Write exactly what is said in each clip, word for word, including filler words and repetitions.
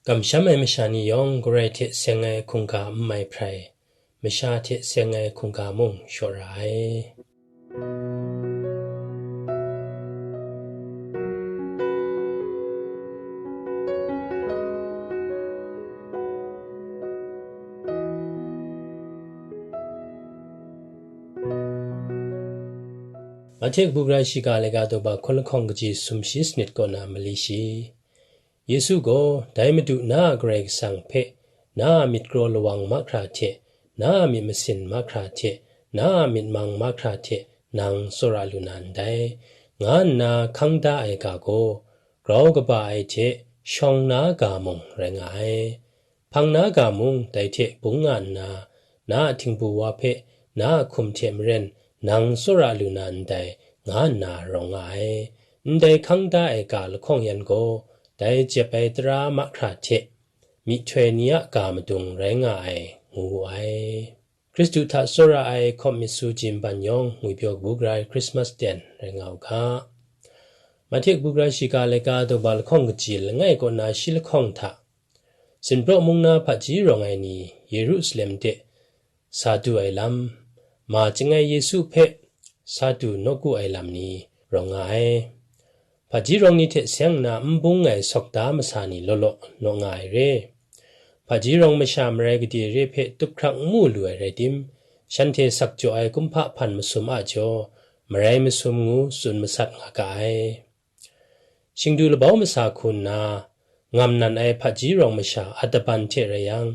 Kamsham ai masha ni yawng Karai hte seng ai hkungga n mai hprai, masha hte seng ai hkungga mung shaw ra ai. Mahte kabu gara shiga laika daw ba hkun lahkawng kaji sumshi sanit kaw na mali shi. Yesu gaw, "Dai Madu na a Karai Kasang hpe, na a myit kraw lawang mahkra hte, na a myit masin mahkra hte, na a myit mang mahkra hte nang tsawra lu na ndai," nga nna hkang da ai ga gaw, grau kaba ai hte shawng na ga mung rai nga ai. Hpang na ga mung dai hte bung nga nna, na a htingbu wa hpe na a hkum hte maren nang tsawra lu na ndai, nga nna rawng nga ai. Ndai hkang da ai ga lahkawng yan gaw, dai jep ai tara mahkra hte myihtoi ni a ga madung rai nga ai, ngu wu ai. Hkristu hta tsawra ai hkawm myit su jin ban yawng ngwipyaw kabu gara ai Christmas ten rai nga u ga. Mahte kabu gara shiga laika daw ba lahkawng kaji langai kaw na shi lahkawng hta, Sinpraw mung na hpaji rawng ai ni Yerusalem de sa du ai lam, ma chyangai Yesu hpe sa du nawku ai lam ni rawng nga ai. Hpaji rawng ni hte seng nna n bung ai sawk da masa ni law law naw nga ai re. Hpaji rawng masha marai gade re hpe tup hkrak n mu lu ai rai tim, shanhte sakjaw ai kumhpa hpan masum a jaw, marai masum ngu tsun masat nga ga ai. Shingdu labau masa hku nna, ngam nan ai hpaji rawng masha Ataban hte rai yang,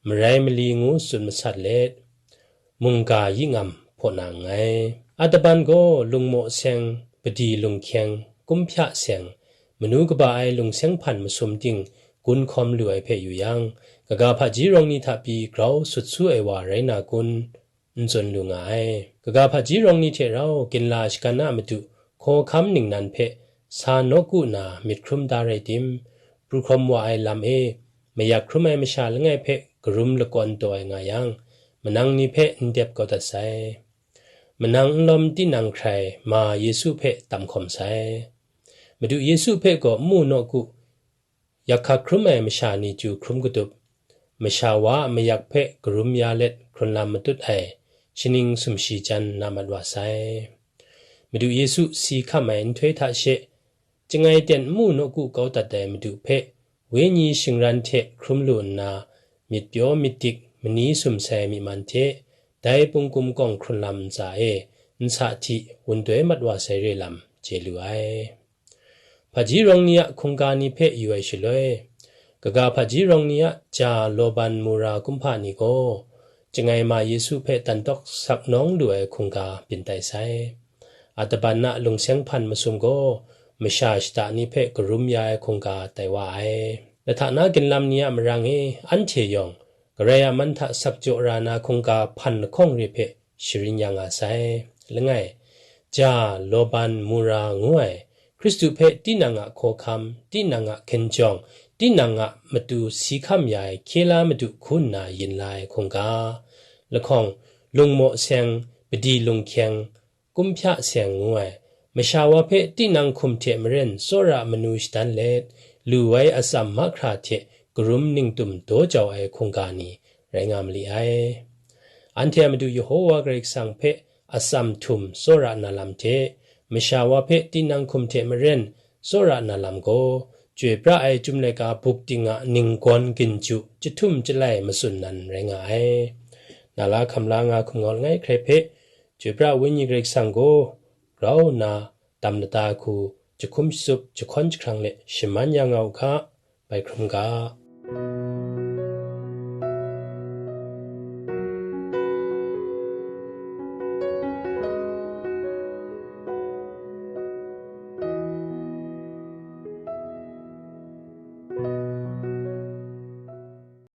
marai mali ngu tsun masat let, mungga yi ngam hpaw na nngai. Ataban gaw lungmaw seng, padi lunghkyeng, kumhpya seng, manu kaba ai lungseng hpan masum ting gun hkawm lu ai hpe yu yang, kaga hpaji rawng ni hta pyi grau sut su ai wa rai na kun? N tsun lu nga ai. Kaga hpaji rawng ni hte rau ginla shagan a matu hkawhkam ningnan hpe sa nawku na myit hkrum da rai tim, pru hkawm wa ai lam e mayak hkrum ai masha langai hpe karum lakawn taw ai nga yang, manang ni hpe n dep kau dat sai. Manang n lawm tinang hkrai ma Yesu hpe tam hkawm sai. Madu Yesu hpe gaw n mu nawku, yak hkak hkrum ai masha ni chyu hkrum katup, masha wa a mayak hpe karum ya let hkrunlam matut ai shaning sumshi jan na mat wa sai. Madu Yesu si hkam ai nhtoi hta she, chyangai ten n mu nawku kau dat ai Madu hpe, Wenyi shingran hte hkrum lu nna, myit pyaw myit dik mani sum sai myi man hte, dai pungkum kawng hkrunlam ntsa e, nsa hti wun doi mat wa sai re lam chye lu ai. Hpaji rawng ni a hkungga ni hpe yu ai shaloi, kaga hpaji rawng ni a ja Laban Mura kumhpa ni gaw, chyangai ma Yesu hpe dan tawk sak nawng lu ai hkungga byin tai sai. Ataban a lungseng hpan masum gaw, masha shada ni hpe karum ya ai hkungga tai wa ai. Lahta na ginlam ni a marang e, anhte yawng, Karai a man hta sak jaw ra na hkungga hpan lahkawng re hpe sharin ya nga sai. Langai, ja Laban Mura ngu ai, Hkristu hpe tinang a hkawhkam, tinang a hkinjawng, tinang a matu si hkam ya ai hkye la madu hku nna yin la ai hkungga. Lahkawng, lungmaw seng, padi lunghkyeng, kumhpya seng ngu ai, masha wa hpe tinang hkum hte maren tsawra manu shadan let, lu ai atsam mahkra hte karum ningtum daw jau ai hkungga ni rai nga ma li ai. Anhte a Madu Yehowa Karai Kasang hpe atsam htum tsawra na lam hte, masha wa hpe tinang hkum hte maren tsawra na lam gaw, chyoi pra ai Chyum laika buk ting a ninggawn ginju jahtum jalai matsun nan rai nga ai. Na la hkam la nga hkum ngau langai hkrai hpe, Chyoi pra Wenyi Karai Kasang gaw grau nna dam lata hku jahkum shatsup jahkawn jahkrang let shaman ya nga u ga, bai hkrum ga.